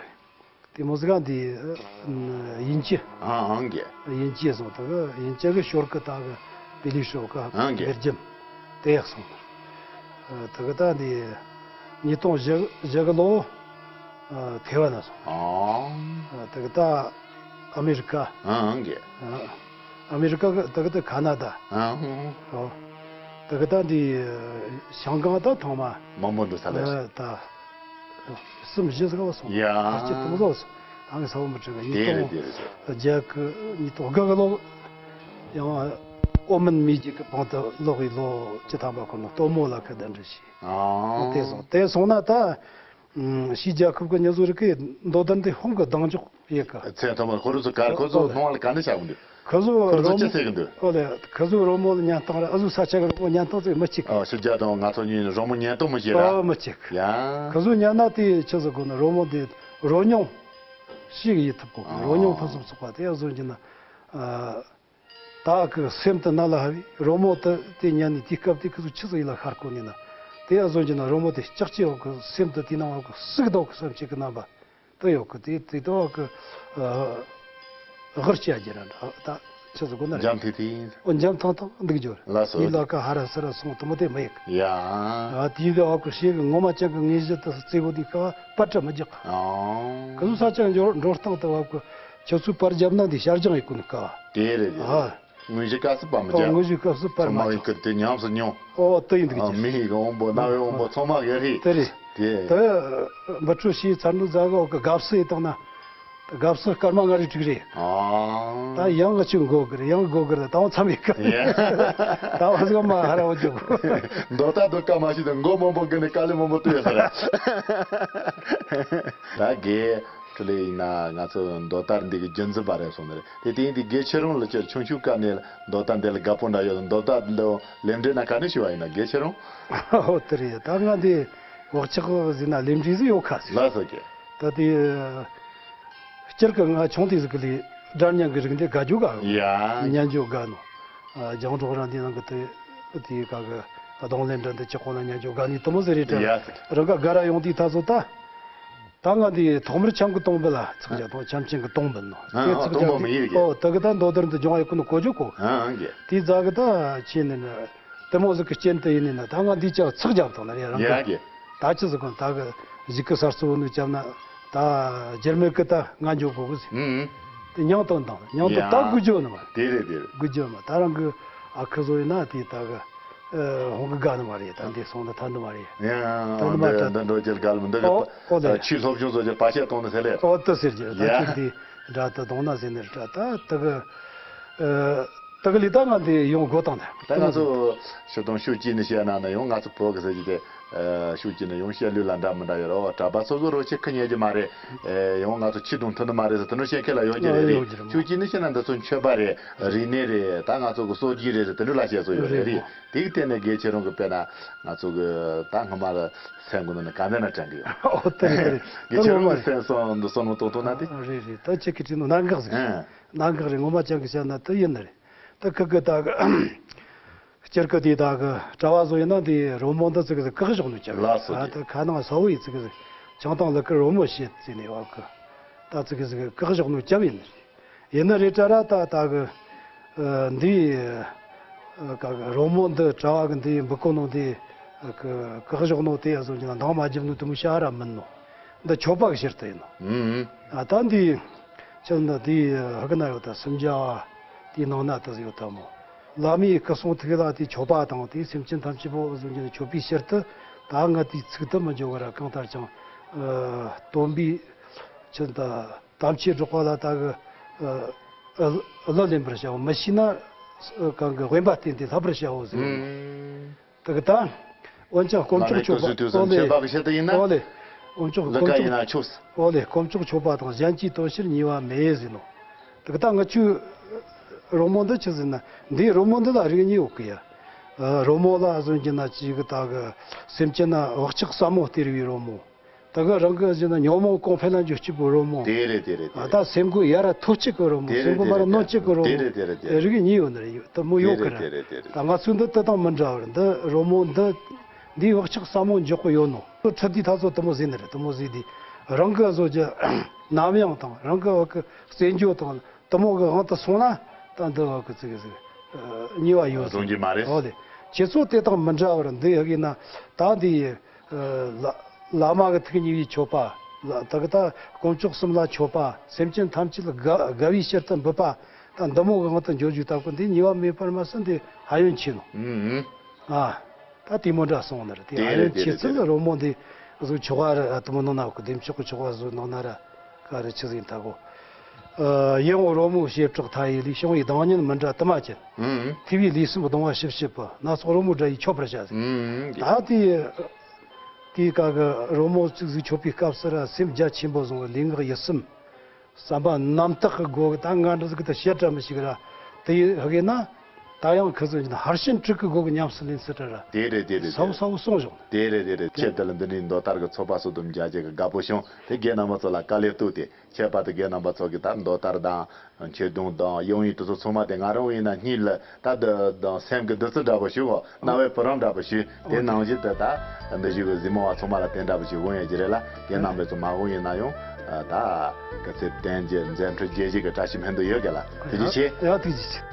དེ་མོ་ཟིག་ག་འདི་དབྱིན་ཇི། ཨང་གི། དབྱིན་ཇི་སོང་། ད་གི་དབྱིན་ཇི་གི་ཞོར་གི་ད་གི་པི་ལི་ཧྲོ་གི། ཨང་གི། བེར་ཇམ་དེ་ཡག་སོང་། ད་གི་ད་འདི་ཉིས་སྟོང་བཞི་བཞི་གི་ལོ་ཐེ་ཝན་ན་སོང་། ཨང་། ད་གི་ད་ཨ་མེ་རི་ཀ། ཨང་གི། ཨ་མེ་རི་ཀ་གི་ད་གི་ད་ཁ་ན་ཌ། ཨང་། ཨོ། ད་གི་ད་འདི་ཤང་ཀང་ད་ཐོག་མ། མང་པོ་འདུག་ས་ལས། ཨ། ད་གསུམ་བཞི་ཟིག་ལ་སོང་། ཡ། ཁ་ཆེ་དུང་ལོ་སོང་། ཨང་ས་བོ་མི་ཁྲི་གི་ཉིས་སྟོང་། དེ་རེད་དེ་རེད། བརྒྱད་གི་ཉིས་སྟོང་དགུ་གི་ལོ། ཡང་ཨོ་མན་མི་རྒྱུད་ཀྱི་པང་དུ་ལོག་གི་ལོ་བཅུ་ཐམ་པ་ཁོ་ན་སྟོན་མོ་ལ་ཁ་གདན་འདྲེན་བྱས། ཨང་། དེ་སོང་། དེ་སོང་ན་ད། ཕྱིའི་རྒྱལ་ཁབ་ཀྱི་མྱི་ཟོ་རིགས་ཀྱི་མདོ་དོན་དེ་ཧོང་གི་གདེང་འཇོག་ཡོད་གི། ཚེ་ཐོག་མར་ཁོ་རང་ཚོ་གར་ཁོ་ཚོ་སྣང་བ་ལ་ག་འདྲ་ཆགས་གི་འདུག་ཁོ་ཚོ་ཁོ་ཚོ་རོལ་ཅི་མོ་ཟེར་གི་འདུག་ཨོ་ལེ། ཁོ་ཚོ་རོལ་མོ་ལ་ཉན་སྟངས་ར། ཨ་ཟུ་ས་ཆ་གི་རོལ་མོ་ཉན་སྟངས་ཚོ་མི་གཅིག་ཨ། ཕྱི་རྒྱལ་དང་ང་ཚོ་གཉིས་རོལ་མོ་ཉན་སྟངས་མི་གཅིག་ར། ཨ། མི་གཅིག་ཡ། ཁོ་ཚོ་ཉན་ན་དེ་ཆི་ཟེར་དགོས་ན་རོལ་མོ་དེ་རོལ་མྱོང་ཞིག་ཡིན་ཐུབ་དགོས། ཨ། རོལ་མྱོང་ཕུན་སུམ་ཚོགས་པ་དེ་ཨ་ཟུ་གྱི་ན། ཨ། ད་གི་སེམས་དེ་ན་ལ་ཧ་བི་རོལ་མོ་དེ་དེ་ཉན་ནས་དེའི་སྐབས་དེ་ཁོ་ཚོ་ཆི་ཟིག་ཡིད་ལ་ཤར་གོ་ནི་ན། དེ་ཨ་ཟུ་གྱི་ན་རོལ་མོ་དེ་ལྕགས་ཀྱི་འོག་གི་སེམས་དེ་དེའི་ནང་འོག་གི་སུག་ཏོག་གི་བསམ་ཤེས་ཀྱི་རྣམ་པ། དེ་ཡོད་གི། དེ་དེ་དོ་གི་ཨ་ཧུར་བྱ་རྒྱུ་ར་འདྲ། ད་ ཆི་ཟིག་གོ་ན་རེད། འཇམ་ཐིང་ཐིང་། ཨོ་འཇམ་ཐང་ཐང་འདུག་རྒྱུ་རེད། ལགས་སོ། ཡིད་ལ་ཁ་ཧ་ར་ས་ར་སོང་དུ་མོ་དེ་མི་ཡིག་ཡ། ཨ་དེའི་དེ་བ་ཁོ་ཤེས་གི་ངོ་མ་ཅན་གི་དངོས་གཞི་དུ་རྩེ་བོ་དེ་ཀ་བ་པ་ཏྲ་མི་རྒྱག་ག་ཨང་། ག་ཟུ་ས་ཅན་འགྲོ་འགྲོ་སྟངས་དུ་བ་ཁོ་ཁྱོད་ཚོའི་པར་རྒྱབ་ན་འདི་ཤར་ལྗང་ཡིག་གོ་ནི་ཀ་བ། དེ་རེད་དེ། ཨ། དངོས་གཞི་སྐབས་སུ་པར་མི་ཨོ་རྒྱག་དངོས་གཞི་སྐབས་སུ་པར་ཚང་མ་མི་བའི་རྒྱག་ཁུར་དེ་ཉམས་སུ་མྱོང་། ཨོ་དུ་ཡིན་འདུག་ཨ་ཅེས། མི་ཡི་གི་དབང་པོ་རྣ་བའི་དབང་པོ་ཚང་མ་ག་རེད། དེ་རེད། དེ། དེ་འབུ་ཕྲུག་ཤིའི་ཚར་འདུག་རྫ་ག་འོག་གི་དགའ་བསུ་ཡི་དང་ན། དགའ་བསུ་སྐར་མ་ལྔ་རེ་དྲུག་རེད། ཨ། ད་ཡང་ང་ཆུ་འགོ་གི་རེད། ཡང་འགོ་གི་རེད། ད་བང་མཚམས་ཡི་ག་ཡ། ད་བང་སྒོ་མ་ཧ་ར་བ་འཇུག་མདོ་ལྟ་དུ་ཀ་མ་ཤི་དུ་མགོ་མང་པོ་གི་ནི་དཀའ་ལས་མང་པོ་ལྟོས་ཟེར། ད་དགེ་ཕྲུ་ལེ་ཡིན་ན་ང་ཚོ་མདོ་ལྟར་འདི་གི་རྒྱུན་འཛིན་པ་རེད་སོང་ནི་རེད། དེ་དེ་ཡིན་དུས་དགེ་ཁྱེད་རང་ལ་ཅེར་ཆུང་ཆུང་སྐབས་ནས་མདོ་ལྟ་འདི་ལ་དགའ་པོ་འདྲ་ཡོད། མདོ་ལྟ་འདི་ལ་ལེན་འདྲེ་ན་ག་ནས་ཤི་བ་ཡིན་ན་དགེ་ཁྱེད་རང་། ཨོ་དེ་རེད། ད་ང་འདི་བག་ཆགས་ཟིན་ན་ལེན་འདྲེ་ཟིག་ཡོད་ཁ་ཟིག་ལགས་སོ་ཀྱེ། ད་དེ། སྤྱིར་གི་ང་ཆུང་དུས་ཟིག་གི་ལས་སྒྲ་སྙན་གི་རིགས་འདི་དགའ་རྒྱུ་དགའ་ཡ། ཉན་རྒྱུ་དགའ་ནོ། ཨ་རྒྱང་སྒྲོག་རང་འདི་ནང་གི་དེ་དེ་ག་གི་གདོང་ལེན་འདྲ་འདི་ཅི་གོ་ན་ཉན་རྒྱུ་དགའ་ནི་དུ་མོ་ཟེར་རེད་དྲ། ཡ། རང་ག་དགའ་ར་ཡོང་དུས་ད་ཚོ་ད། ད་ང་འདི་ཐོག་མར་ཆང་གི་གཏོང་འབུལ་ལ་ཚིག་རྒྱག་དང་ཆམ་ཆེན་གི་གཏོང་འབུལ་ནོ། ཨ་དེ་ཨ་ཚིག་གཏོང་རྒྱག་འབུལ་མི་དུས་ཡིན་གི། ཨོ་ད་གི་ད་མདོ་དར་འདི་སྦྱོང་ཡི་ཀུན་གོ་རྒྱུ་གོ། ཨ་ཨ་གི། དེ་ཛ་གི་ད་ཆེ་ནི་ནི། དེ་མོ་ཟིག་གི་རྐྱེན་དུ་ཡིན་ནི་ན་ད་ང་འདི་ཅག་ཚགས་རྒྱབ་དང་ན་རེ་རང་ཡ་གི། གི། ད་ཅི་ཟིག་གོ་ད་གི་གཞིས་ཀི་གསར་གཙོ་བོ་ནི་བཅབ་ན་ད་རྒྱུ་མེད་གི་ད་ང་འཇོག་གོ་གི་ཟིག་ཨུ་ཨུ། དེ་མྱང་དང་དང་མྱང་དང་ད་ཡ། དགུ་འཇོག་ནི་མ། དེ་རེད་དེ་རེད། དགུ་འཇོག་མ་ད་རང་གི་ཨ་ཁུ་བཟོ་ཡིན་ན་དེ་ད་གི་ཨ་ཧོང་གི་དགའ་ནི་མ་རེད། ད་འདི་སོང་ན་ཐ་ནི་མ་རེད། ཡ་ད་ནི་མ་འདི་ད་འདི་འགྲོ་རྒྱུར་དགའ་ལ་མི་འདི་གི། ཨོ་ཨོ་ལེ། ད་ཆུའི་སློབ་སྦྱོང་བཟོ་རྒྱུར་བར་ཆད་གཏོང་ནི་ཟེར་ལེ། ཨོ་ད་ཟེར་རྒྱུ་ད་ཡ། ཁྱེད་འདི་འདྲ་ད་གདོང་ན་ཟེར་ནི་རེད་ད་ད་གི་ཨ། དེ་གི་ལས་ད་ང་འདི་ཡོང་སྒོ་བཏང་ནས། ད་ང་ཚོ་ཤི་དང་ཤུགས་ཀྱིས་ནི་བཤད་ན་ནི་ཡང་ང་ཚོ་བོད་ཀྱི་ཟེར་གྱི་དེ་ཤུགས་ཀྱིས་ནི་ཡང་བཤད་ལུས་ལ་འདྲ་མི་འདྲ་ཡོད་རེད། གྲྭ་པ་སོ་སོ་རོ་ཆེ་ཁི་ཉན་གྱི་མ་རེད། ཡང་ང་ཚོ་ཁྱི་དང་མཐུན་ནི་མ་རེད་ཟེར་དེ་ནོ་བཤད་མཁན་ལ་ཡོད་ཀྱི་རེད། ཡོད་ཀྱི་རེད། ཤུགས་ཀྱིས་ནི་བཤད་ན་འདི་ཚོ་མཆོད་པ་རེད། རིག་གནས་རེད། ད་ང་ཚོ་གི་སྲོལ་རྒྱུན་རེད་ཟེར་དེ་འདྲ་ལ་བཤད་སྲོལ་ཡོད་རེད། རེད། དེ་གི་སྟེང་ནས་དགེ་ཁྱེད་རང་གི་དཔེར་ན་ང་ཚོ་གི་ད་སྔོན་མ་ལ་སེམས་གི་ནང་ནས་ག་འདྲ་ན་དྲན་གི་ཡོད། ཨོ་དེ་རེད་དེ་རེད། དགེ་ཁྱེད་རང་གི་སེམས་སོང་འདི་སོང་ནོ་ཏོང་ཏོང་ན་དེ། ཨ་རེད་རེད། ད་ཁྱེད་ཀྱི་དྲིས་ནོ་གནད་འགག་ཟིག་རེད། ཨ། གནད་འགག་རེད། ངོ་མ་ཅང་གི་བཤད་ན་དེ་ཡིན་ནི་རེད། ད་ཁི་གི་ད་གི་སྤྱིར་གི་དེ་ད་གི་གྲྭ་བ་བཟོ་ཡིན་ན་དེ་རོལ་མོ་འདི་ཙི་གི་ཟིག་བཀག་བཞག་ནོ་ཅང་། ལགས་སོ་ཨ་ཀྱེ། ད་ཁ་ནང་ས་བོ་ཡི་ཙི་གི་ཟིག་ཆང་ཏང་ལ་ཀི་རོལ་མོ་བཤད་ཙི་ནས་བ་གི་ད་ཙི་གི་ཟིག་བཀག་བཞག་ནོ་ཅང་ཡིན་ནི་རེད། ཡིན་ནི་རེད་དྲ་ར་ད་ད་གི་ཨ་འདི་ཨ་ག་གི་རོལ་མོ་འདི་གྲྭ་བ་གི་འདི་འབུ་ཀོ་ནོ་དེ་གི་བཀག་བཞག་ནོ་དེ་ཡ་བཟོ་རྒྱུ་ན་འདང་མ་བརྒྱབ་ནོ་དེ་མོ་ཤ་ར་མིན་ནོ། འདི་ཆོས་པ་གི་ཕྱིར་དུ་ཡིན་ནོ། ཨུམ། ཨ་ད་འདི་ཕྱིར་འདི་དེ་ཧ་གི་ན་ཡོད་ད་སུམ་བརྒྱ་བ་དེའི་ནང་ན་དེ་ཡོད་ད་མོ། བླ་མའི་སྐུ་གསུང་ཐུགས་ལ་དེ་ཆོས་པ་དང་དེ་སེམས་ཅན་ཐམས་ཅད་པོ་གཟུགས་ཅན་མཆོད་པའི་ཕྱིར་དུ་ད་ང་དེའི་ཚིག་ཏུ་མི་འཇོག་གི་ར། གང་ལྟར་ཀྱང་ཨ་སྟོན་པའི་ཕྱིར་དུ་དམ་ཆོས་སྒྲོག་པ་ལ་ད་གི་ཨ་ཨ་གླུ་ལེན་པར་བྱའོ། མི་ཤེས་ན་གང་གི་དབེན་པ་བསྟེན་ཏེ་བསླབ་པར་བྱའོ་ཟེར། ཨུམ། དེ་གི་ད། འོན་ཀྱང་དཀོན་མཆོག་མཆོད་པ། ཨོ་ལེ། ཆོས་པ་གི་ཆེད་དུ་ཡིན་ན། ཨོ་ལེ། དཀོན་མཆོག་ལ་དཀོན་ཀ་ཡིན་ན་མཆོག་ཆོས། ཨོ་ལེ། དཀོན་མཆོག་མཆོད་པ་དང་གཞན་གྱི་དོན་ཕྱིར་ཉེས་པ་མེད་ཟེར་ནོ། དེ་གི་ད་ང་ཆུ་རོལ་མོ་འདི་ཆི་ཟེར་ན་འདིའི་རོལ་མོ་འདི་ལ་རིགས་གཉིས་ཡོད་གི་ཡ། ཨ་རོལ་མོ་ལ་ཟོན་གྱི་ན་ཅིག་གི་ད་གི་སེམས་ཅན་ན་བག་ཆགས་ཟབ་མོ་སྟེར་བའི་རོལ་མོ། ད་ག་རང་གི་ཟེར་ན་ཉོན་མོངས་གོང་འཕེལ་ལ་འཇུག་བྱེད་པའི་རོལ་མོ། དེ་རེད་དེ་རེད་དེ་ཨ་རེད། ད་སེམས་ཁོ་ཡར་མཐོ་བྱེད་ཀྱི་རོལ་མོ། དེ་རེད་སེམས་ཁོ་དེ་མར་རེད་གནོན་བྱེད་ཀྱི་རོལ་དེ་མོ། རེད་དེ་རེད་དེ་རེད། རིགས་གཉིས་ཡོད་ནི་རེད། ཡོད་དེ་མོ་ཡོད་ཀི་རེད། དེ་རེད་དེ་རེད། ད་ང་ཚོའི་འདི་དེ་དང་མི་འདྲ་བར་འདི་རོལ་མོ་འདི་འདིའི་བག་ཆགས་ཟབ་མོ་འཇོག་གི་ཡོད་ནོ། ཁྲི་དེའི་ཐ་ཚོ་དེ་མོ་ཟེར་ནི་རེད། དེ་མོ་ཟེར་དུས་རང་གི་བཟོ་རྒྱུ་ནམ་ཡང་དང་རང་གི་བ་གི་རྩེད་འཇོ་དང་དེ་མོ་གི་དབང་དུ་སོང་ན་ད་འདི་བ་གི་ཙི་གི་ཙི་གི་ཉེས་པ་ཡོད་ཟེར། རུང་གི་མ་རེད། ཨོ་ལེ། ཁྱེད་ཚོ་དེ་དང་མི་འདྲ་བར་འདི་ཡ་གི་ན་ད་འདི། ཨ་བླ་བླ་མ་གི་ཐུགས་མཉེས་པའི་མཆོད་པ། ལ་ད་གི་ད་དཀོན་མཆོག་གསུམ་ལ་མཆོད་པ། སེམས་ཅན་ཐམས་ཅད་ལ་དགའ་དགའ་བའི་ཕྱིར་དུ་འབུལ་བ། ད་འདི་མོ་གི་དབང་དུ་འགྱུར་རྒྱུ་ད་གི་འདི་ཉེས་པ་མེད་པར་མ་ཟད་འདི་ཕན་ཡོན་ཆེ་ནོ། ཨུམ་ཨུམ། ཨ་ད་དེ་མོ་འདྲ་སོང་ནི་རེད། དེ་དེ་ཕན་ཡོན་རེད་དེ་ཆེ་རེད་དེ་ཚུལ་རེད། རོལ་མོ་འདི་གཟུགས་ཆོ་ག་ར་དེ་མོ་ནང་ན་གི་བདེ་མཆོག་གི་ཆོ་ག་གཟུགས་ནང་ན་ར་ག་རེ་ཆི་ཟིག་ད་གོ། ཨ་ཡིད་འོང་རོལ་མོའི་བྱེ་བྲག་མཐའ་ཡས་ལས། བྱུང་བའི་གདངས་སྙན་མི་འདྲ་དུ་མ་ཅན། ཨུམ་ཨུམ། ཐོས་པས་ལུས་སེམས་གདུང་བ་ཞི་བྱེད་པ། སྣ་ཚོགས་རོལ་མོའི་སྒྲ་ཡིས་མཆོད་པར་བྱ་ཟེར། ཨུམ་ཨུམ། ད་དེ་དེའི་སྐབས་ཀྱི་རོལ་མོ་གཅིག་ཟིག་མཆོད་པའི་སྐབས་སུ་ར་སེམས་རྒྱ་ཆེན་པོ་བཟུང་བའི་ལུས་ངག་ཡིད་གསུམ་བསམ་པ་རྣམ་དག་གི་སྒོ་གི་ད་ང་འདྲ་ཟིག་གི་ད་བཤད་གྲྭ་མི་ཞིག་ར་དེ་ཧ་གི་ན། ད་ཡང་ཁི་ཚོ་ཡིན་ན་ཧར་ཤན་ཀྲིག་གི་སྒོ་གི་ཉམས་སུ་ལེན་སྲིད་དྲ་ར། དེ་རེད་དེ་རེད་ས་བོ་དེ་ས་བོ་སོང་བཞག་ནས། དེ་རེད་དེ་རེད། ཁྱེད་དེ་ལ་འདི་འདྲའི་མདོ་དར་གི་ཚོགས་པ་སོ་བདུན་བརྒྱ་ཅིག་གི་དགའ་པོ་བྱུང་། དེ་རྒན་རྣམ་པ་ཚོ་ལ་དཀའ་ལས་གཏུགས་ཏེ། ཁྱད་པར་དུ་རྒན་རྣམ་པ་ཚོ་གིས་ད་མདོ་དར་དང་། ཆོས་དུང་དང་། དབྱངས་ཡིག་དེ་ཚོ་ཚང་མ་དེ་ང་རང་ཡིན་ན་སྙིང་ལ་ད་དུ་དང་སེམས་ཀྱི་བདུད་རྩི་འདྲ་པོ་ཞིག་གོ། རྣ་བའི་བུ་རམ་འདྲ་པོ་ཞིག་དེ་ནང་བཞིན་དུ་ད་འདི་ཞིག་གི་གཟིགས་མོ་བ་ཚང་མ་ལ་དེ་འདྲ་པོ་ཞིག་འོང་ཡ་གི་རེད་ལ། རྒན་རྣམ་པ་ཚོ་མ་འོང་ཡིན་ན་ཡང་ད་སྐུ་ཚེ་བརྟན་རྒྱུ་མཛད་འཕྲིན་རྒྱས་རྒྱུ་གི་བཀྲ་ཤིས་སྨོན་འདུན་ཡོད་གི་ལ། ཐུགས་རྗེ་ཆེ། ཡ་ཐུགས་རྗེ་ཆེ།